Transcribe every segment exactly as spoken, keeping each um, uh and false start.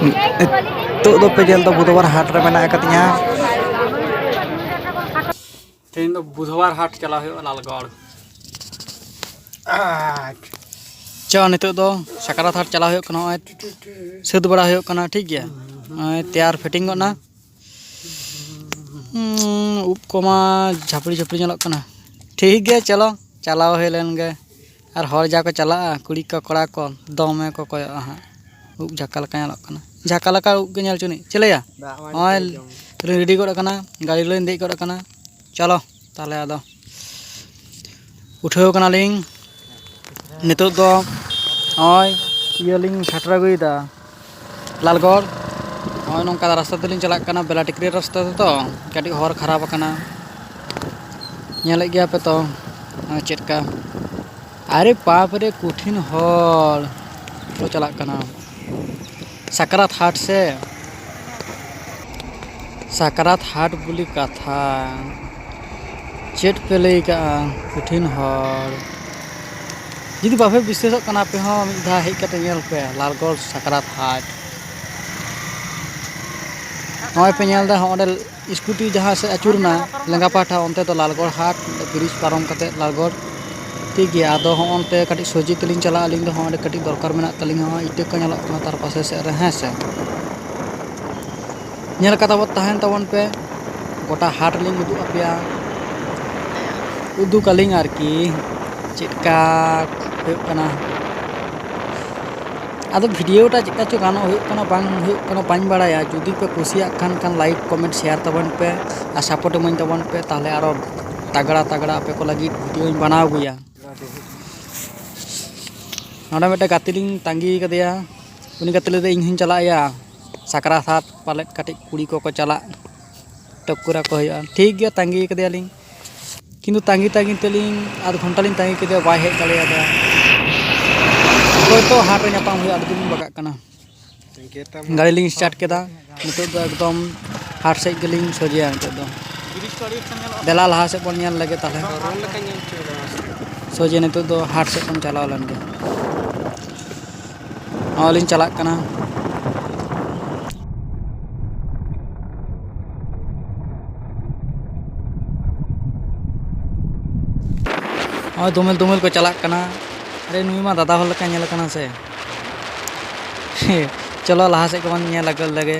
ᱱᱤᱛᱚᱜ ᱫᱚ ᱯᱮ ᱧᱮᱞ ᱫᱚ ᱵᱩᱫᱷᱵᱟᱨ ᱦᱟᱴ ᱨᱮ ᱢᱮᱱᱟᱜ ᱟᱠᱟᱫᱤᱧᱟ᱾ ᱛᱮᱦᱮᱧ ᱫᱚ ᱵᱩᱫᱷᱵᱟᱨ ᱦᱟᱴ ᱪᱟᱞᱟᱣ ᱦᱩᱭᱩᱜᱼᱟ ᱞᱟᱞᱜᱚᱲ᱾ ᱪᱚ, ᱱᱤᱛᱚᱜ ᱫᱚ ᱥᱟᱠᱨᱟᱛ ᱦᱟᱴ ᱪᱟᱞᱟᱣ ᱦᱩᱭᱩᱜ ᱠᱟᱱᱟ᱾ ᱱᱚᱜᱼᱚᱭ ᱥᱟᱹᱛ ᱵᱟᱲᱟ ᱦᱩᱭᱩᱜ ᱠᱟᱱᱟ, ᱴᱷᱤᱠ ᱜᱮᱭᱟ᱾ ᱱᱚᱜᱼᱚᱭ ᱛᱮᱭᱟᱨ ᱯᱷᱤᱴᱤᱝ ᱜᱚᱫ ᱱᱟ᱾ ᱩᱵ ᱠᱚᱢᱟ ᱡᱷᱟᱯᱲᱤ ᱡᱷᱟᱯᱲᱤ ᱧᱮᱞᱚᱜ ᱠᱟᱱᱟ᱾ ᱴᱷᱤᱠ ᱜᱮᱭᱟ, ᱪᱚᱞᱚ, ᱪᱟᱞᱟᱣ ᱦᱩᱭ ᱞᱮᱱ ᱜᱮ᱾ ᱟᱨ ᱦᱚᱲ ᱡᱟ ᱠᱚ ᱪᱟᱞᱟᱜᱼᱟ, ᱠᱩᱲᱤ ᱠᱚ ᱠᱚᱲᱟ ᱠᱚ, ᱫᱚᱢᱮ ᱠᱚ ᱠᱚᱭᱚᱜᱼᱟ ᱦᱟᱸᱜ᱾ ᱩᱵ ᱡᱷᱟᱠᱟ ᱞᱮᱠᱟ ᱧᱮᱞᱚᱜ ᱠᱟᱱᱟ᱾ ᱡᱷᱟᱠᱟ ᱞᱮᱠᱟ ᱩᱵ ᱜᱮ ᱧᱮᱞ ᱦᱚᱪᱚᱱᱤᱡ᱾ ᱪᱮᱫ ᱞᱟᱹᱭᱟ? ᱫᱟᱜ ᱢᱟᱹᱰᱤ ᱱᱚᱜᱼᱚᱭ ᱠᱚ ᱡᱚᱢ᱾ ᱞᱤᱧ ᱨᱮᱰᱤ ᱜᱚᱫ ᱟᱠᱟᱱᱟ, ᱜᱟᱹᱰᱤ ᱨᱮᱞᱤᱧ ᱫᱮᱡ ᱜᱚᱫ ᱟᱠᱟᱱᱟ᱾ ᱪᱚᱞᱚ ᱛᱟᱦᱚᱞᱮ ᱟᱫᱚ ᱩᱴᱷᱟᱹᱣ ᱠᱟᱱᱟᱞᱤᱧ᱾ ᱱᱤᱛᱚᱜ ᱫᱚ ᱱᱚᱜᱼᱚᱭ ᱤᱭᱟᱹᱞᱤᱧ ᱥᱮᱴᱮᱨ ᱟᱹᱜᱩᱭᱮᱫᱟ, ᱞᱟᱞᱜᱚᱲ᱾ ᱱᱚᱜᱼᱚᱭ ᱱᱚᱝᱠᱟ ᱨᱟᱥᱛᱟ ᱛᱮᱞᱤᱧ ᱪᱟᱞᱟᱜ ᱠᱟᱱᱟ, ᱵᱮᱞᱟ ᱴᱤᱠᱨᱤ ᱨᱟᱥᱛᱟ ᱛᱮᱫᱚ ᱠᱟᱹᱴᱤᱡ ᱦᱚᱨ ᱠᱷᱟᱨᱟᱯ ᱟᱠᱟᱱᱟ᱾ ᱧᱮᱞᱮᱫ ᱜᱮᱭᱟ ᱯᱮ ᱛᱚ, ᱱᱚᱜᱼᱚᱭ ᱪᱮᱫ ᱞᱮᱠᱟ᱾ ᱟᱨᱮ ᱵᱟᱯ ᱨᱮ, ᱠᱚᱴᱷᱤᱱ ᱦᱚᱲ ᱠᱚ ᱪᱟᱞᱟᱜ ᱠᱟᱱᱟ᱾ ᱥᱟᱠᱨᱟᱛ ᱦᱟᱴ ᱥᱮ? ᱥᱟᱠᱨᱟᱛ ᱦᱟᱴ ᱵᱚᱞᱮ ᱠᱟᱛᱷᱟ, ᱪᱮᱫ ᱯᱮ ᱞᱟᱹᱭ ᱠᱟᱜᱼᱟ ᱠᱚᱴᱷᱤᱱ ᱦᱚᱲ? ᱡᱩᱫᱤ ᱵᱟᱯᱮ ᱵᱤᱥᱥᱟᱹᱥᱚᱜ ᱠᱟᱱᱟ, ᱟᱯᱮ ᱦᱚᱸ ᱢᱤᱫ ᱫᱷᱟᱣ ᱦᱮᱡ ᱠᱟᱛᱮ ᱧᱮᱞ ᱯᱮ ᱞᱟᱞᱜᱚᱲ ᱥᱟᱠᱨᱟᱛ ᱦᱟᱴ᱾ ᱱᱚᱜᱼᱚᱭ ᱯᱮ ᱧᱮᱞ ᱮᱫᱟ, ᱦᱚᱸ ᱚᱸᱰᱮ ᱥᱠᱩᱴᱤ ᱡᱟᱦᱟᱸ ᱥᱮᱫ ᱟᱹᱪᱩᱨ ᱮᱱᱟ ᱞᱮᱸᱜᱟ ᱯᱟᱦᱴᱟ, ᱚᱱᱛᱮ ᱫᱚ ᱞᱟᱞᱜᱚᱲ ᱦᱟᱴ, ᱵᱨᱤᱡᱽ ᱯᱟᱨᱚᱢ ᱠᱟᱛᱮ ᱞᱟᱞᱜᱚᱲ᱾ ᱴᱷᱤᱠ ᱜᱮᱭᱟ, ᱟᱫᱚ ᱦᱚᱸᱜᱼᱚ ᱱᱚᱱᱛᱮ ᱠᱟᱹᱴᱤᱡ ᱥᱚᱡᱷᱮ ᱛᱮᱞᱤᱧ ᱪᱟᱞᱟᱜᱼᱟ ᱟᱹᱞᱤᱧ ᱫᱚ, ᱦᱚᱸ ᱚᱸᱰᱮ ᱠᱟᱹᱴᱤᱡ ᱫᱚᱨᱠᱟᱨ ᱢᱮᱱᱟᱜ ᱛᱟᱹᱞᱤᱧᱟ, ᱦᱚᱸ ᱤᱴᱟᱹ ᱠᱚ ᱧᱮᱞᱚᱜ ᱠᱟᱱᱟ ᱛᱟᱨ ᱯᱟᱥᱮ ᱥᱮᱫ ᱨᱮ, ᱦᱮᱸ ᱥᱮ᱾ ᱧᱮᱞ ᱠᱟᱛᱮ ᱵᱚ ᱛᱟᱦᱮᱱ ᱛᱟᱵᱚᱱ ᱯᱮ, ᱜᱚᱴᱟ ᱦᱟᱴ ᱞᱤᱧ ᱩᱫᱩᱜ ᱟᱯᱮᱭᱟ, ᱩᱫᱩᱜ ᱟᱹᱞᱤᱧ ᱟᱨᱠᱤ ᱪᱮᱫᱠᱟ ᱦᱩᱭᱩᱜ ᱠᱟᱱᱟ᱾ ᱟᱫᱚ ᱵᱷᱤᱰᱤᱭᱳᱴᱟ ᱪᱮᱫᱠᱟ ᱪᱚ ᱜᱟᱱᱚᱜ ᱦᱩᱭᱩᱜ ᱠᱟᱱᱟ ᱵᱟᱝ ᱦᱩᱭᱩᱜ ᱠᱟᱱᱟ ᱵᱟᱹᱧ ᱵᱟᱲᱟᱭᱟ᱾ ᱡᱩᱫᱤ ᱯᱮ ᱠᱩᱥᱤᱭᱟᱜ ᱠᱷᱟᱱ, ᱠᱷᱟᱱ ᱞᱟᱭᱤᱠ, ᱠᱚᱢᱮᱱᱴ, ᱥᱮᱭᱟᱨ ᱛᱟᱵᱚᱱ ᱯᱮ ᱟᱨ ᱥᱟᱯᱳᱨᱴ ᱤᱢᱟᱹᱧ ᱛᱟᱵᱚᱱ ᱯᱮ, ᱛᱟᱦᱚᱞᱮ ᱟᱨᱚ ᱛᱟᱜᱲᱟ ᱛᱟᱜᱲᱟ ᱟᱯᱮ ᱠᱚ ᱞᱟᱹᱜᱤᱫ ᱵᱷᱤᱰᱤᱭᱳᱧ ᱵᱮᱱᱟᱣ ᱟᱹᱜᱩᱭᱟ᱾ ᱱᱚᱰᱮ ᱢᱤᱫᱴᱮᱱ ᱜᱟᱛᱮ ᱞᱤᱧ ᱛᱟᱺᱜᱤ ᱠᱟᱫᱮᱭᱟ, ᱩᱱᱤ ᱜᱟᱛᱮ ᱞᱟᱹᱭᱫᱟ ᱤᱧ ᱦᱚᱸᱧ ᱪᱟᱞᱟᱜ ᱜᱮᱭᱟ ᱥᱟᱠᱨᱟᱛ ᱦᱟᱴ, ᱯᱟᱞᱮᱫ ᱠᱟᱹᱴᱤᱡ ᱠᱩᱲᱤ ᱠᱚᱠᱚ ᱪᱟᱞᱟᱜ, ᱴᱚᱠᱠᱩᱨ ᱟᱠᱚ ᱦᱩᱭᱩᱜᱼᱟ᱾ ᱴᱷᱤᱠ ᱜᱮᱭᱟ, ᱛᱟᱺᱜᱤ ᱠᱟᱫᱮᱭᱟᱞᱤᱧ, ᱠᱤᱱᱛᱩ ᱛᱟᱺᱜᱤ ᱛᱟᱺᱜᱤ ᱛᱮᱞᱤᱧ ᱟᱫᱷ ᱜᱷᱚᱱᱴᱟ ᱞᱤᱧ ᱛᱟᱺᱜᱤ ᱠᱮᱫᱮᱭᱟ, ᱵᱟᱭ ᱦᱮᱡ ᱫᱟᱲᱮᱭᱟᱫᱟ᱾ ᱦᱳᱭᱛᱳ ᱦᱟᱴ ᱨᱮ ᱧᱟᱯᱟᱢ ᱦᱩᱭᱩᱜᱼᱟ, ᱟᱹᱰᱤ ᱫᱤᱱ ᱞᱤᱧ ᱵᱟᱜᱟᱜ ᱠᱟᱱᱟ᱾ ᱜᱟᱹᱰᱤ ᱞᱤᱧ ᱥᱴᱟᱨᱴ ᱠᱮᱫᱟ, ᱱᱤᱛᱚᱜ ᱫᱚ ᱮᱠᱫᱚᱢ ᱦᱟᱴ ᱥᱮᱫ ᱜᱮᱞᱤᱧ ᱥᱚᱡᱷᱮᱭᱟ ᱱᱤᱛᱚᱜ ᱫᱚ᱾ ᱫᱮᱞᱟ ᱞᱟᱦᱟ ᱥᱮᱫ ᱵᱚᱱ ᱧᱮᱞ ᱞᱮᱜᱮ ᱛᱟᱦᱞᱮ᱾ ᱥᱚᱡᱷᱮ ᱱᱤᱛᱚᱜ ᱫᱚ ᱦᱟᱴ ᱥᱮᱫ ᱵᱚᱱ ᱪᱟᱞᱟᱣ ᱞᱮᱱ ᱜᱮ᱾ ᱱᱚᱜᱼᱚᱭ ᱞᱤᱧ ᱪᱟᱞᱟᱜ ᱠᱟᱱᱟ᱾ ᱱᱚᱜᱼᱚᱭ ᱫᱩᱢᱮᱞ ᱫᱩᱢᱮᱞ ᱠᱚ ᱪᱟᱞᱟᱜ ᱠᱟᱱᱟ᱾ ᱟᱨᱮ, ᱱᱩᱭ ᱢᱟ ᱫᱟᱫᱟ ᱦᱚᱲ ᱞᱮᱠᱟ ᱧᱮᱞ ᱠᱟᱱᱟ ᱥᱮ᱾ ᱪᱚᱞᱚ, ᱞᱟᱦᱟ ᱥᱮᱫ ᱜᱮᱵᱚᱱ ᱧᱮᱞ ᱟᱹᱜᱩ ᱞᱮᱜᱮ᱾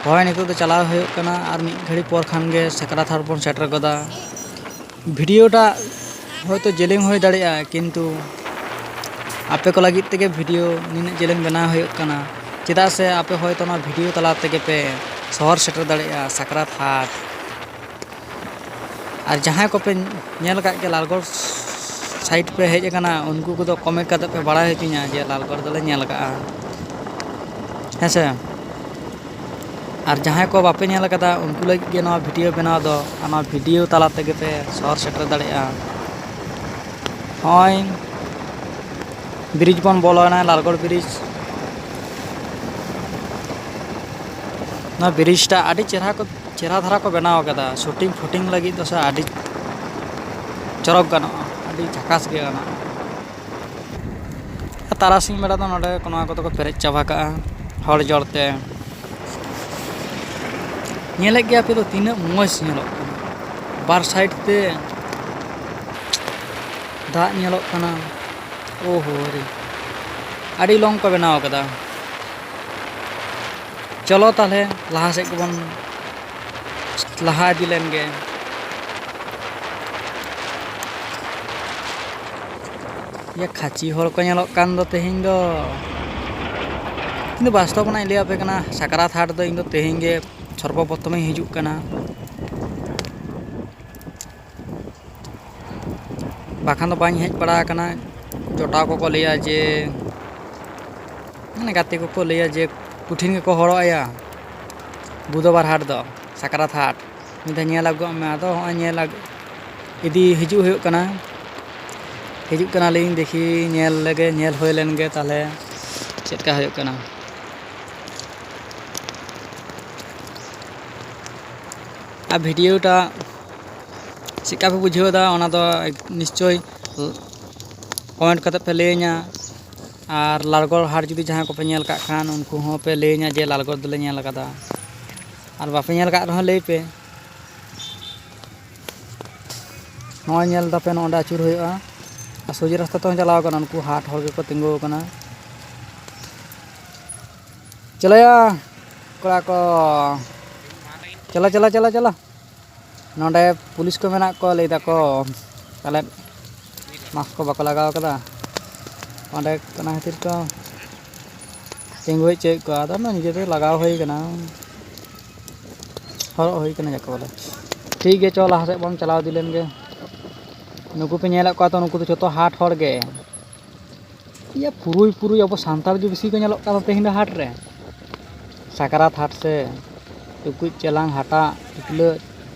ᱦᱳᱭ, ᱱᱤᱛᱚᱜ ᱫᱚ ᱪᱟᱞᱟᱣ ᱦᱩᱭᱩᱜ ᱠᱟᱱᱟ, ᱟᱨ ᱢᱤᱫ ᱜᱷᱟᱹᱲᱤ ᱯᱚᱨ ᱠᱷᱟᱱ ᱜᱮ ᱥᱟᱠᱨᱟᱛ ᱦᱟᱴ ᱵᱚᱱ ᱥᱮᱴᱮᱨ ᱜᱚᱫᱟ᱾ ᱵᱷᱤᱰᱤᱭᱳᱴᱟᱜ ᱦᱚᱭᱛᱳ ᱡᱮᱞᱮᱧ ᱦᱩᱭ ᱫᱟᱲᱮᱭᱟᱜᱼᱟ, ᱠᱤᱱᱛᱩ ᱟᱯᱮ ᱠᱚ ᱞᱟᱹᱜᱤᱫ ᱛᱮᱜᱮ ᱵᱷᱤᱰᱤᱭᱳ ᱱᱤᱱᱟᱹᱜ ᱡᱮᱞᱮᱧ ᱵᱮᱱᱟᱣ ᱦᱩᱭᱩᱜ ᱠᱟᱱᱟ, ᱪᱮᱫᱟᱜ ᱥᱮ ᱟᱯᱮ ᱦᱚᱭᱛᱳ ᱱᱚᱣᱟ ᱵᱷᱤᱰᱤᱭᱳ ᱛᱟᱞᱟ ᱛᱮᱜᱮ ᱯᱮ ᱥᱚᱦᱚᱨ ᱥᱮᱴᱮᱨ ᱫᱟᱲᱮᱭᱟᱜᱼᱟ ᱥᱟᱠᱨᱟᱛ ᱦᱟᱴ᱾ ᱟᱨ ᱡᱟᱦᱟᱸᱭ ᱠᱚᱯᱮ ᱧᱮᱞ ᱟᱠᱟᱫ ᱜᱮᱭᱟ, ᱞᱟᱞᱜᱚᱲ ᱥᱟᱭᱤᱰ ᱯᱮ ᱦᱮᱡ ᱟᱠᱟᱱᱟ, ᱩᱱᱠᱩ ᱠᱚᱫᱚ ᱠᱚᱢᱮᱱᱴ ᱠᱟᱛᱮ ᱯᱮ ᱵᱟᱲᱟᱭ ᱦᱚᱪᱚᱧᱟ ᱡᱮ ᱞᱟᱞᱜᱚᱲ ᱫᱚᱞᱮ ᱧᱮᱞ ᱟᱠᱟᱫᱼᱟ, ᱦᱮᱸ ᱥᱮ᱾ ᱟᱨ ᱡᱟᱦᱟᱸᱭ ᱠᱚ ᱵᱟᱯᱮ ᱧᱮᱞ ᱟᱠᱟᱫᱟ, ᱩᱱᱠᱩ ᱞᱟᱹᱜᱤᱫ ᱜᱮ ᱱᱚᱣᱟ ᱵᱷᱤᱰᱤᱭᱳ ᱵᱮᱱᱟᱣ ᱫᱚ᱾ ᱟᱨ ᱱᱚᱣᱟ ᱵᱷᱤᱰᱤᱭᱳ ᱛᱟᱞᱟ ᱛᱮᱜᱮ ᱯᱮ ᱥᱚᱦᱚᱨ ᱥᱮᱴᱮᱨ ᱫᱟᱲᱮᱭᱟᱜᱼᱟ᱾ ᱱᱚᱜᱼᱚᱭ ᱵᱨᱤᱡᱽ ᱵᱚᱱ ᱵᱚᱞᱚᱭᱮᱱᱟ, ᱞᱟᱞᱜᱚᱲ ᱵᱨᱤᱡᱽ᱾ ᱱᱚᱣᱟ ᱵᱨᱤᱡᱽᱴᱟ ᱟᱹᱰᱤ ᱪᱮᱦᱨᱟ ᱠᱚ, ᱪᱮᱦᱨᱟ ᱫᱷᱟᱨᱟ ᱠᱚ ᱵᱮᱱᱟᱣ ᱟᱠᱟᱫᱟ᱾ ᱥᱩᱴᱤᱝ ᱯᱷᱩᱴᱤᱝ ᱞᱟᱹᱜᱤᱫ ᱫᱚ ᱥᱮ ᱟᱹᱰᱤ ᱪᱚᱨᱚᱠ ᱜᱟᱱᱚᱜᱼᱟ, ᱟᱹᱰᱤ ᱡᱷᱟᱠᱟᱥ ᱜᱮ ᱜᱟᱱᱚᱜᱼᱟ᱾ ᱛᱟᱨᱟᱥᱤᱧ ᱵᱮᱲᱟ ᱫᱚ ᱱᱚᱰᱮ ᱱᱚᱣᱟ ᱠᱚᱫᱚ ᱠᱚ ᱯᱮᱨᱮᱡ ᱪᱟᱵᱟ ᱠᱟᱜᱼᱟ ᱦᱚᱲ ᱡᱚᱲ ᱛᱮ᱾ ᱧᱮᱞᱮᱫ ᱜᱮᱭᱟ ᱯᱮ ᱛᱚ ᱛᱤᱱᱟᱹᱜ ᱢᱚᱡᱽ ᱧᱮᱞᱚᱜ ᱠᱟᱱᱟ, ᱵᱟᱨ ᱥᱟᱭᱤᱰ ᱛᱮ ᱫᱟᱜ ᱧᱮᱞᱚᱜ ᱠᱟᱱᱟ᱾ ᱳᱦᱳ ᱨᱮ, ᱟᱹᱰᱤ ᱞᱚᱝ ᱠᱚ ᱵᱮᱱᱟᱣ ᱠᱟᱫᱟ᱾ ᱪᱚᱞᱚ ᱛᱟᱦᱞᱮ ᱞᱟᱦᱟ ᱥᱮᱫ ᱜᱮᱵᱚᱱ ᱞᱟᱦᱟ ᱤᱫᱤ ᱞᱮᱱ ᱜᱮ᱾ ᱤᱭᱟᱹ, ᱠᱷᱟᱹᱪᱤ ᱦᱚᱲ ᱠᱚ ᱧᱮᱞᱚᱜ ᱠᱟᱱ ᱫᱚ ᱛᱮᱦᱮᱧ ᱫᱚ᱾ ᱤᱧ ᱫᱚ ᱵᱟᱥᱛᱚᱵ ᱨᱮᱱᱟᱜ ᱤᱧ ᱞᱟᱹᱭ ᱟᱯᱮ ᱠᱟᱱᱟ, ᱥᱟᱠᱨᱟᱛ ᱦᱟᱴ ᱫᱚ ᱤᱧ ᱫᱚ ᱛᱮᱦᱮᱧ ᱜᱮ ᱥᱚᱨᱵᱚ ᱯᱨᱚᱛᱷᱚᱢᱤᱧ ᱦᱤᱡᱩᱜ ᱠᱟᱱᱟ, ᱵᱟᱠᱷᱟᱱ ᱫᱚ ᱵᱟᱹᱧ ᱦᱮᱡ ᱵᱟᱲᱟ ᱟᱠᱟᱱᱟ᱾ ᱡᱚᱴᱟᱣ ᱠᱚᱠᱚ ᱞᱟᱹᱭᱟ ᱡᱮ, ᱢᱟᱱᱮ ᱜᱟᱛᱮ ᱠᱚᱠᱚ ᱞᱟᱹᱭᱟ ᱡᱮ, ᱠᱚᱴᱷᱤᱱ ᱜᱮᱠᱚ ᱦᱚᱲᱚᱜ ᱟᱭᱟ ᱵᱩᱫᱷᱵᱟᱨ ᱦᱟᱴ ᱫᱚ, ᱥᱟᱠᱨᱟᱛ ᱦᱟᱴ᱾ ᱢᱤᱫ ᱫᱷᱟᱣ ᱧᱮᱞ ᱟᱹᱜᱩᱣᱟᱜ ᱢᱮ᱾ ᱟᱫᱚ ᱦᱚᱸᱜᱼᱚᱭ ᱧᱮᱞ ᱟᱹᱜᱩ ᱤᱫᱤ ᱦᱤᱡᱩᱜ ᱦᱩᱭᱩᱜ ᱠᱟᱱᱟ, ᱦᱤᱡᱩᱜ ᱠᱟᱱᱟᱞᱤᱧ᱾ ᱫᱮᱠᱷᱤ, ᱧᱮᱞ ᱞᱮᱜᱮ, ᱧᱮᱞ ᱦᱩᱭ ᱞᱮᱱ ᱜᱮ ᱛᱟᱦᱞᱮ ᱪᱮᱫ ᱞᱮᱠᱟ ᱦᱩᱭᱩᱜ ᱠᱟᱱᱟ᱾ ᱟᱨ ᱵᱷᱤᱰᱤᱭᱳᱴᱟ ᱪᱮᱫ ᱞᱮᱠᱟ ᱯᱮ ᱵᱩᱡᱷᱟᱹᱣ ᱮᱫᱟ, ᱚᱱᱟ ᱫᱚ ᱱᱤᱥᱪᱳᱭ ᱠᱚᱢᱮᱱᱴ ᱠᱟᱛᱮ ᱯᱮ ᱞᱟᱹᱭᱟᱹᱧᱟ᱾ ᱟᱨ ᱞᱟᱞᱜᱚᱲ ᱦᱟᱴ ᱡᱩᱫᱤ ᱡᱟᱦᱟᱸᱭ ᱠᱚᱯᱮ ᱧᱮᱞ ᱠᱟᱜ ᱠᱷᱟᱱ, ᱩᱱᱠᱩ ᱦᱚᱸᱯᱮ ᱞᱟᱹᱭᱟᱹᱧᱟ ᱡᱮ ᱞᱟᱞᱜᱚᱲ ᱫᱚᱞᱮ ᱧᱮᱞ ᱟᱠᱟᱫᱟ᱾ ᱟᱨ ᱵᱟᱯᱮ ᱧᱮᱞ ᱟᱠᱟᱫ ᱨᱮᱦᱚᱸ ᱞᱟᱹᱭ ᱯᱮ᱾ ᱱᱚᱜᱼᱚᱭ ᱧᱮᱞ ᱫᱟᱯᱮ, ᱱᱚᱸᱰᱮ ᱟᱹᱪᱩᱨ ᱦᱩᱭᱩᱜᱼᱟ᱾ ᱟᱨ ᱥᱚᱡᱷᱮ ᱨᱟᱥᱛᱟ ᱛᱮᱦᱚᱸ ᱪᱟᱞᱟᱣ ᱠᱟᱱᱟ, ᱩᱱᱠᱩ ᱦᱟᱴ ᱦᱚᱲ ᱜᱮᱠᱚ ᱛᱤᱸᱜᱩ ᱟᱠᱟᱱᱟ᱾ ᱪᱚᱞᱚᱭᱟ ᱠᱚᱲᱟ ᱠᱚ, ᱪᱚᱞᱚ, ᱪᱚᱞᱚ, ᱪᱚᱞᱚ, ᱪᱚᱞᱚ᱾ ᱱᱚᱸᱰᱮ ᱯᱩᱞᱤᱥ ᱠᱚ ᱢᱮᱱᱟᱜ ᱠᱚᱣᱟ, ᱞᱟᱹᱭ ᱫᱟᱠᱚ ᱯᱟᱞᱮᱫ ᱢᱟᱥᱠ ᱠᱚ ᱵᱟᱠᱚ ᱞᱟᱜᱟᱣ ᱠᱟᱫᱟ᱾ ᱚᱸᱰᱮ ᱚᱱᱟ ᱠᱷᱟᱹᱛᱤᱨ ᱠᱚ ᱛᱤᱸᱜᱩ ᱦᱚᱪᱚᱭᱮᱫ ᱠᱚᱣᱟ᱾ ᱟᱫᱚ ᱱᱤᱡᱮ ᱫᱚ ᱞᱟᱜᱟᱣ ᱦᱩᱭ ᱠᱟᱱᱟ, ᱦᱚᱨᱚᱜ ᱦᱩᱭ ᱠᱟᱱᱟ ᱡᱟᱠᱮ ᱵᱚᱞᱮ᱾ ᱴᱷᱤᱠ ᱜᱮᱭᱟ, ᱪᱚ ᱞᱟᱦᱟ ᱥᱮᱫ ᱵᱚᱱ ᱪᱟᱞᱟᱣ ᱤᱫᱤ ᱞᱮᱱ ᱜᱮ᱾ ᱱᱩᱠᱩ ᱯᱮ ᱧᱮᱞᱮᱫ ᱠᱚᱣᱟ ᱛᱚ, ᱱᱩᱠᱩ ᱫᱚ ᱡᱷᱚᱛᱚ ᱦᱟᱴ ᱦᱚᱲ ᱜᱮ᱾ ᱤᱭᱟᱹ, ᱯᱩᱨᱩᱭ ᱯᱩᱨᱩᱭ ᱟᱵᱚ ᱥᱟᱱᱛᱟᱲ ᱜᱮ ᱵᱮᱥᱤ ᱠᱚ ᱧᱮᱞᱚᱜ ᱠᱟᱱᱟ ᱛᱮᱦᱮᱧ ᱫᱚ ᱦᱟᱴ ᱨᱮ᱾ ᱥᱟᱠᱨᱟᱛ ᱦᱟᱴ ᱥᱮ ᱴᱩᱠᱩᱡ ᱪᱮᱞᱟᱝ ᱦᱟᱴᱟᱜ ᱴᱤᱠᱞᱟᱹ,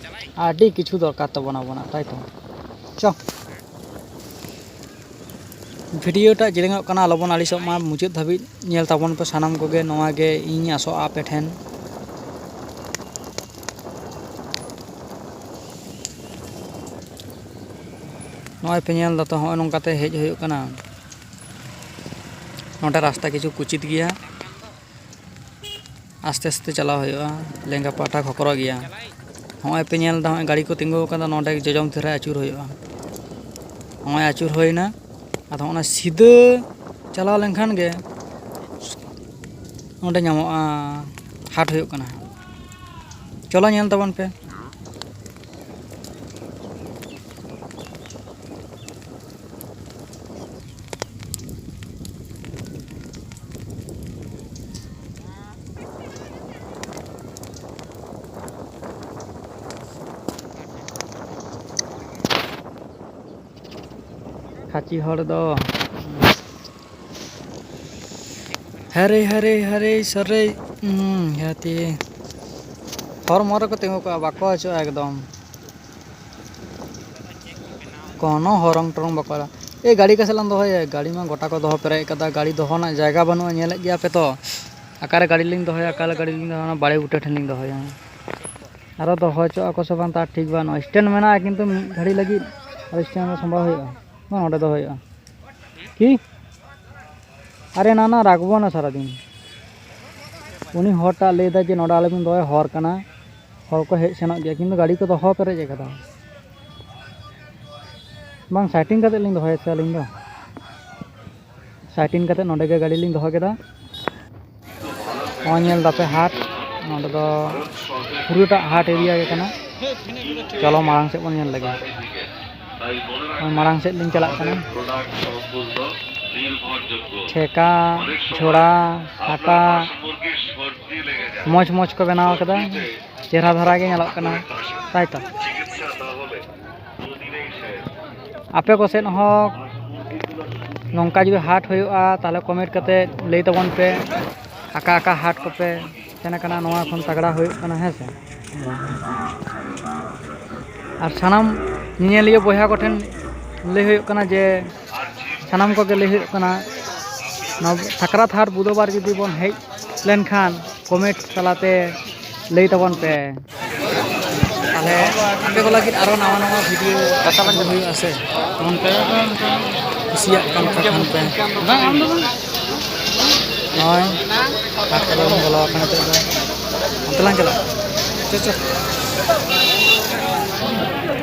ᱟᱹᱰᱤ ᱠᱤᱪᱷᱩ ᱫᱚᱨᱠᱟᱨ ᱛᱟᱵᱚᱱ ᱟᱵᱚᱱᱟᱜ, ᱛᱟᱭ ᱛᱚ? ᱪᱚ᱾ ᱵᱷᱤᱰᱤᱭᱳ ᱴᱟᱜ ᱡᱮᱞᱮᱧᱚᱜ ᱠᱟᱱᱟ, ᱟᱞᱚᱵᱚᱱ ᱟᱹᱲᱤᱥᱚᱜ ᱢᱟ, ᱢᱩᱪᱟᱹᱫ ᱫᱷᱟᱹᱵᱤᱡ ᱧᱮᱞ ᱛᱟᱵᱚᱱ ᱯᱮ ᱥᱟᱱᱟᱢ ᱠᱚᱜᱮ, ᱱᱚᱣᱟ ᱜᱮ ᱤᱧ ᱟᱥᱚᱜᱼᱟ ᱟᱯᱮ ᱴᱷᱮᱱ᱾ ᱱᱚᱜᱼᱚᱭ ᱯᱮ ᱧᱮᱞ ᱫᱟᱛᱚ, ᱦᱚᱸᱜᱼᱚᱭ ᱱᱚᱝᱠᱟᱛᱮ ᱦᱮᱡ ᱦᱩᱭᱩᱜ ᱠᱟᱱᱟ᱾ ᱱᱚᱰᱮ ᱨᱟᱥᱛᱟ ᱠᱤᱪᱷᱩ ᱠᱩᱪᱤᱛ ᱜᱮᱭᱟ, ᱟᱥᱛᱮ ᱟᱥᱛᱮ ᱪᱟᱞᱟᱣ ᱦᱩᱭᱩᱜᱼᱟ, ᱞᱮᱸᱜᱟ ᱯᱟᱦᱴᱟ ᱠᱷᱚᱠᱨᱚ ᱜᱮᱭᱟ᱾ ᱦᱚᱸᱜᱼᱚᱭ ᱯᱮ ᱧᱮᱞ ᱮᱫᱟ, ᱦᱚᱸᱜᱼᱚᱭ ᱜᱟᱹᱰᱤ ᱠᱚ ᱛᱤᱸᱜᱩ ᱟᱠᱟᱱᱟ, ᱱᱚᱰᱮ ᱡᱚᱡᱚᱢ ᱫᱷᱟᱨᱮ ᱟᱹᱪᱩᱨ ᱦᱩᱭᱩᱜᱼᱟ᱾ ᱦᱚᱸᱜᱼᱚᱭ ᱟᱹᱪᱩᱨ ᱦᱩᱭᱱᱟ, ᱟᱫᱚ ᱚᱱᱟ ᱥᱤᱫᱷᱟᱹ ᱪᱟᱞᱟᱣ ᱞᱮᱱᱠᱷᱟᱱ ᱜᱮ ᱚᱸᱰᱮ ᱧᱟᱢᱚᱜᱼᱟ, ᱦᱟᱴ ᱦᱩᱭᱩᱜ ᱠᱟᱱᱟ᱾ ᱪᱚᱞᱚ ᱧᱮᱞ ᱛᱟᱵᱚᱱ ᱯᱮ᱾ ᱠᱷᱟᱹᱪᱤ ᱦᱚᱲ ᱫᱚ ᱦᱟᱨᱮ, ᱦᱟᱨᱮ, ᱦᱟᱨᱮ, ᱥᱟᱨᱮ, ᱦᱩᱸ, ᱦᱟᱹᱛᱤ᱾ ᱦᱚᱨᱢᱚ ᱨᱮᱠᱚ ᱛᱤᱸᱜᱩ ᱠᱚᱜᱼᱟ, ᱵᱟᱠᱚ ᱦᱤᱡᱩᱜᱼᱟ ᱮᱠᱫᱚᱢ᱾ ᱠᱳᱱᱳ ᱦᱚᱨᱚᱝ ᱴᱚᱨᱚᱝ ᱵᱟᱠᱚ ᱮᱲᱟ᱾ ᱮ, ᱜᱟᱹᱰᱤ ᱚᱠᱟ ᱥᱮᱫ ᱞᱟᱝ ᱫᱚᱦᱚᱭᱟ? ᱜᱟᱹᱰᱤ ᱢᱟ ᱜᱚᱴᱟ ᱠᱚ ᱫᱚᱦᱚ ᱯᱮᱨᱮᱡ ᱠᱟᱫᱟ, ᱜᱟᱹᱰᱤ ᱫᱚᱦᱚ ᱨᱮᱱᱟᱜ ᱡᱟᱭᱜᱟ ᱵᱟᱹᱱᱩᱜᱼᱟ, ᱧᱮᱞᱮᱫ ᱜᱮᱭᱟ ᱯᱮ ᱛᱚ᱾ ᱚᱠᱟᱨᱮ ᱜᱟᱹᱰᱤ ᱞᱤᱧ ᱫᱚᱦᱚᱭᱟ, ᱚᱠᱟᱨᱮ ᱜᱟᱹᱰᱤ ᱞᱤᱧ ᱫᱚᱦᱚᱭᱟ? ᱚᱱᱟ ᱵᱟᱲᱮ ᱵᱩᱴᱟᱹ ᱴᱷᱮᱱ ᱞᱤᱧ ᱫᱚᱦᱚᱭᱟ᱾ ᱟᱨᱚ ᱫᱚᱦᱚ ᱦᱚᱪᱚᱜ ᱟᱠᱚ ᱥᱮ ᱵᱟᱝ, ᱛᱟᱨ ᱴᱷᱤᱠ ᱵᱟᱹᱱᱩᱜᱼᱟ᱾ ᱥᱴᱮᱱᱰ ᱢᱮᱱᱟᱜᱼᱟ, ᱠᱤᱱᱛᱩ ᱢᱤᱫ ᱜᱷᱟᱹᱲᱤ ᱞᱟᱹᱜᱤᱫ ᱟᱨᱚ ᱥᱴᱮᱱᱰ ᱨᱮ ᱥᱟᱢᱵᱟᱣ ᱦᱩᱭᱩᱜᱼᱟ᱾ ᱵᱟᱝ, ᱱᱚᱸᱰᱮ ᱫᱚᱦᱚ ᱦᱩᱭᱩᱜᱼᱟ᱾ ᱠᱤ? ᱟᱨᱮ ᱱᱟ ᱱᱟ, ᱨᱟᱜᱽᱵᱚ ᱱᱟ ᱥᱟᱨᱟ ᱫᱤᱱ᱾ ᱩᱱᱤ ᱦᱚᱲᱴᱟᱜ ᱞᱟᱹᱭ ᱫᱟᱭ ᱡᱮ ᱱᱚᱸᱰᱮ ᱟᱞᱚᱵᱤᱱ ᱫᱚᱦᱚᱭᱟ, ᱦᱚᱨ ᱠᱟᱱᱟ, ᱦᱚᱲ ᱠᱚ ᱦᱮᱡ ᱥᱮᱱᱚᱜ ᱜᱮᱭᱟ, ᱠᱤᱱᱛᱩ ᱜᱟᱹᱰᱤ ᱠᱚ ᱫᱚᱦᱚ ᱯᱮᱨᱮᱡ ᱟᱠᱟᱫᱟ᱾ ᱵᱟᱝ, ᱥᱟᱭᱴᱤᱝ ᱠᱟᱛᱮ ᱞᱤᱧ ᱫᱚᱦᱚᱭᱟ ᱥᱮ ᱟᱹᱞᱤᱧ ᱫᱚ᱾ ᱥᱟᱭᱴᱤᱝ ᱠᱟᱛᱮ ᱱᱚᱰᱮ ᱜᱮ ᱜᱟᱹᱰᱤ ᱞᱤᱧ ᱫᱚᱦᱚ ᱠᱮᱫᱟ᱾ ᱱᱚᱜᱼᱚᱭ ᱧᱮᱞ ᱫᱟᱯᱮ ᱦᱟᱴ, ᱱᱚᱰᱮ ᱫᱚ ᱯᱩᱨᱟᱹᱴᱟᱜ ᱦᱟᱴ ᱮᱨᱤᱭᱟ ᱜᱮ ᱠᱟᱱᱟ᱾ ᱪᱚᱞᱚ ᱢᱟᱲᱟᱝ ᱥᱮᱫ ᱵᱚᱱ ᱧᱮᱞ ᱞᱮᱜᱮ᱾ ᱱᱚᱜᱼᱚᱭ ᱢᱟᱲᱟᱝ ᱥᱮᱫ ᱞᱤᱧ ᱪᱟᱞᱟᱜ ᱠᱟᱱᱟ᱾ ᱴᱷᱮᱠᱟ, ᱡᱷᱚᱲᱟ, ᱦᱟᱴᱟᱜ, ᱢᱚᱡᱽ ᱢᱚᱡᱽ ᱠᱚ ᱵᱮᱱᱟᱣ ᱠᱟᱫᱟ᱾ ᱪᱮᱦᱨᱟ ᱫᱷᱟᱨᱟ ᱜᱮ ᱧᱮᱞᱚᱜ ᱠᱟᱱᱟ, ᱛᱟᱭ ᱛᱚ? ᱟᱯᱮ ᱠᱚ ᱥᱮᱫ ᱦᱚᱸ ᱱᱚᱝᱠᱟ ᱡᱩᱫᱤ ᱦᱟᱴ ᱦᱩᱭᱩᱜᱼᱟ, ᱛᱟᱦᱚᱞᱮ ᱠᱚᱢᱮᱱᱴ ᱠᱟᱛᱮ ᱞᱟᱹᱭ ᱛᱟᱵᱚᱱ ᱯᱮ, ᱟᱠᱟ ᱟᱠᱟ ᱦᱟᱴ ᱠᱚᱯᱮ ᱥᱮᱱ ᱟᱠᱟᱱᱟ, ᱱᱚᱣᱟ ᱠᱷᱚᱱ ᱛᱟᱜᱽᱲᱟ ᱦᱩᱭᱩᱜ ᱠᱟᱱᱟ, ᱦᱮᱸ ᱥᱮ? ᱟᱨ ᱥᱟᱱᱟᱢ ᱧᱮᱧᱮᱞᱤᱭᱟᱹ ᱵᱚᱭᱦᱟ ᱠᱚᱴᱷᱮᱱ ᱞᱟᱹᱭ ᱦᱩᱭᱩᱜ ᱠᱟᱱᱟ ᱡᱮ, ᱥᱟᱱᱟᱢ ᱠᱚᱜᱮ ᱞᱟᱹᱭ ᱦᱩᱭᱩᱜ ᱠᱟᱱᱟ, ᱱᱚᱣᱟ ᱥᱟᱠᱨᱟᱛ ᱦᱟᱴ ᱵᱩᱫᱷᱵᱟᱨ ᱡᱩᱫᱤ ᱵᱚᱱ ᱦᱮᱡ ᱞᱮᱱᱠᱷᱟᱱ, ᱠᱚᱢᱮᱱᱴ ᱛᱟᱞᱟᱛᱮ ᱞᱟᱹᱭ ᱛᱟᱵᱚᱱ ᱯᱮ᱾ ᱛᱟᱦᱞᱮ ᱟᱯᱮ ᱠᱚ ᱞᱟᱹᱜᱤᱫ ᱟᱨᱚ ᱱᱟᱣᱟ ᱱᱟᱣᱟ ᱵᱷᱤᱰᱤᱭᱳ ᱟᱹᱜᱩ ᱦᱩᱭᱩᱜᱼᱟ ᱥᱮ? ᱚᱱᱠᱟ ᱠᱩᱥᱤᱭᱟᱜ ᱠᱟᱱ ᱠᱷᱟᱱ ᱯᱮ᱾ ᱵᱟᱝ, ᱟᱢ ᱫᱚ ᱵᱟᱝ᱾ ᱱᱚᱜᱼᱚᱭ ᱦᱟᱴ ᱠᱚᱨᱮ ᱵᱚᱱ ᱵᱚᱞᱚ ᱟᱠᱟᱱᱟ ᱱᱤᱛᱚᱜ ᱫᱚ᱾ ᱚᱱᱛᱮ ᱞᱟᱝ ᱪᱟᱞᱟᱜᱼᱟ᱾ ᱪᱚ, ᱪᱚ᱾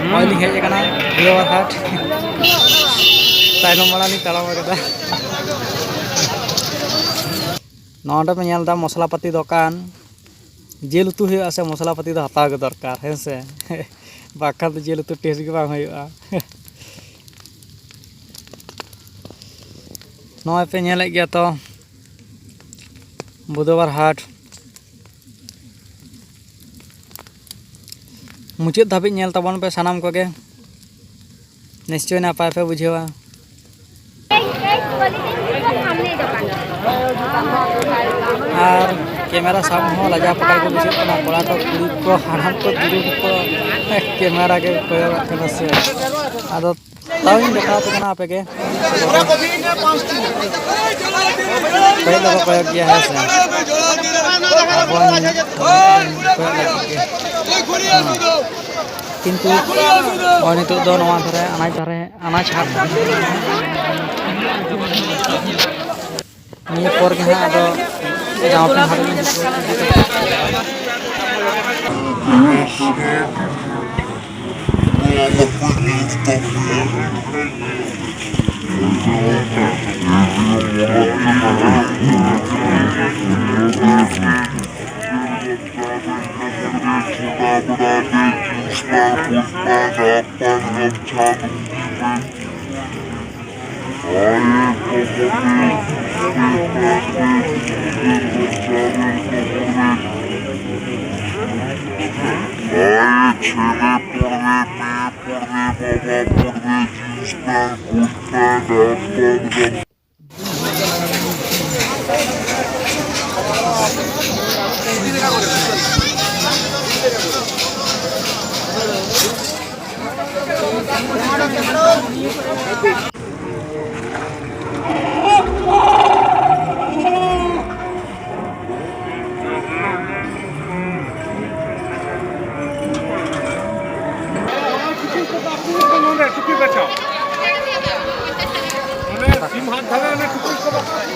ᱱᱚᱜᱼᱚᱭ ᱞᱤᱧ ᱦᱮᱡ ᱟᱠᱟᱱᱟ ᱵᱩᱫᱷᱵᱟᱨ ᱦᱟᱴ᱾ ᱛᱟᱭᱱᱚᱢ ᱢᱟᱲᱟᱝ ᱞᱤᱧ ᱛᱟᱲᱟᱢ ᱟᱠᱟᱫᱟ᱾ ᱱᱚᱰᱮ ᱯᱮ ᱧᱮᱞ ᱮᱫᱟ ᱢᱚᱥᱞᱟ ᱯᱟᱹᱛᱤ ᱫᱚᱠᱟᱱ᱾ ᱡᱤᱞ ᱩᱛᱩ ᱦᱩᱭᱩᱜᱼᱟ ᱥᱮ, ᱢᱚᱥᱞᱟ ᱯᱟᱹᱛᱤ ᱫᱚ ᱦᱟᱛᱟᱣ ᱜᱮ ᱫᱚᱨᱠᱟᱨ, ᱦᱮᱸ ᱥᱮ? ᱵᱟᱠᱷᱟᱱ ᱫᱚ ᱡᱤᱞ ᱩᱛᱩ ᱴᱮᱥᱴ ᱜᱮ ᱵᱟᱝ ᱦᱩᱭᱩᱜᱼᱟ᱾ ᱱᱚᱜᱼᱚᱭ ᱯᱮ ᱧᱮᱞᱮᱫ ᱜᱮᱭᱟ ᱛᱚ, ᱵᱩᱫᱷᱵᱟᱨ ᱦᱟᱴ᱾ ᱢᱩᱪᱟᱹᱫ ᱫᱷᱟᱹᱵᱤᱡ ᱧᱮᱞ ᱛᱟᱵᱚᱱ ᱯᱮ ᱥᱟᱱᱟᱢ ᱠᱚᱜᱮ, ᱱᱤᱥᱪᱚᱭ ᱱᱟᱯᱟᱭ ᱯᱮ ᱵᱩᱡᱷᱟᱹᱣᱟ᱾ ᱟᱨ ᱠᱮᱢᱮᱨᱟ ᱥᱟᱵ ᱦᱚᱸ ᱞᱟᱡᱟᱣ ᱯᱟᱲᱟ ᱜᱮ ᱵᱩᱡᱷᱟᱹᱜ ᱠᱟᱱᱟ, ᱠᱚᱲᱟ ᱠᱚ, ᱠᱩᱲᱤ ᱠᱚ, ᱦᱟᱲᱟᱢ ᱠᱚ, ᱫᱩᱲᱩᱵ ᱠᱚ, ᱠᱮᱢᱮᱨᱟ ᱜᱮ ᱠᱚᱭᱚᱜᱟᱜ ᱠᱟᱱᱟ ᱥᱮ᱾ ᱟᱫᱚ ᱛᱟᱣ ᱤᱧ ᱫᱮᱠᱷᱟᱣ ᱟᱯᱮ ᱠᱟᱱᱟ ᱟᱯᱮ ᱜᱮ᱾ ᱠᱚᱭᱚᱜ ᱫᱚᱠᱚ ᱠᱚᱭᱚᱜ ᱜᱮᱭᱟ, ᱦᱮᱸ ᱥᱮ? ᱟᱵᱚᱣᱟᱜ ᱧᱮᱞ ᱠᱚᱭᱚᱜ ᱞᱟᱹᱜᱤᱫ ᱜᱮ᱾ ᱦᱮᱸ᱾ ᱠᱤᱱᱛᱩ ᱱᱚᱜᱼᱚᱭ ᱱᱤᱛᱚᱜ ᱫᱚ ᱱᱚᱣᱟ ᱫᱷᱟᱨᱮ, ᱟᱱᱟᱪ ᱫᱷᱟᱨᱮ, ᱟᱱᱟᱪ ᱦᱟᱴ᱾ ᱱᱤᱭᱟᱹ ᱯᱚᱨ ᱜᱮ ᱦᱟᱸᱜ ᱟᱫᱚ ᱡᱟᱢᱟ ᱯᱮᱱᱴ ᱦᱚᱨᱚᱜ ᱞᱤᱧ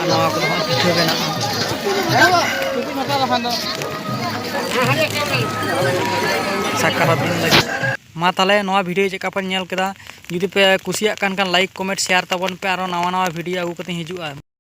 ᱱᱚᱣᱟ ᱠᱚᱫᱚ ᱦᱟᱸᱜ ᱯᱤᱴᱷᱟᱹ ᱵᱮᱱᱟᱜᱼᱟ᱾ ᱥᱟᱠᱨᱟᱛ ᱫᱤᱱ ᱞᱟᱹᱜᱤᱫ᱾ ᱢᱟ ᱛᱟᱦᱚᱞᱮ ᱱᱚᱣᱟ video ᱪᱮᱫ ᱞᱮᱠᱟ ᱯᱮ ᱧᱮᱞ ᱠᱮᱫᱟ? ᱡᱩᱫᱤ ᱯᱮ ᱠᱩᱥᱤᱭᱟᱜ ᱠᱟᱱ ᱠᱷᱟᱱ like, comment, share ᱛᱟᱵᱚᱱ ᱯᱮ᱾ ᱟᱨᱚ ᱱᱟᱣᱟ ᱱᱟᱣᱟ video ᱟᱹᱜᱩ ᱠᱟᱛᱮᱧ ᱦᱤᱡᱩᱜᱼᱟ᱾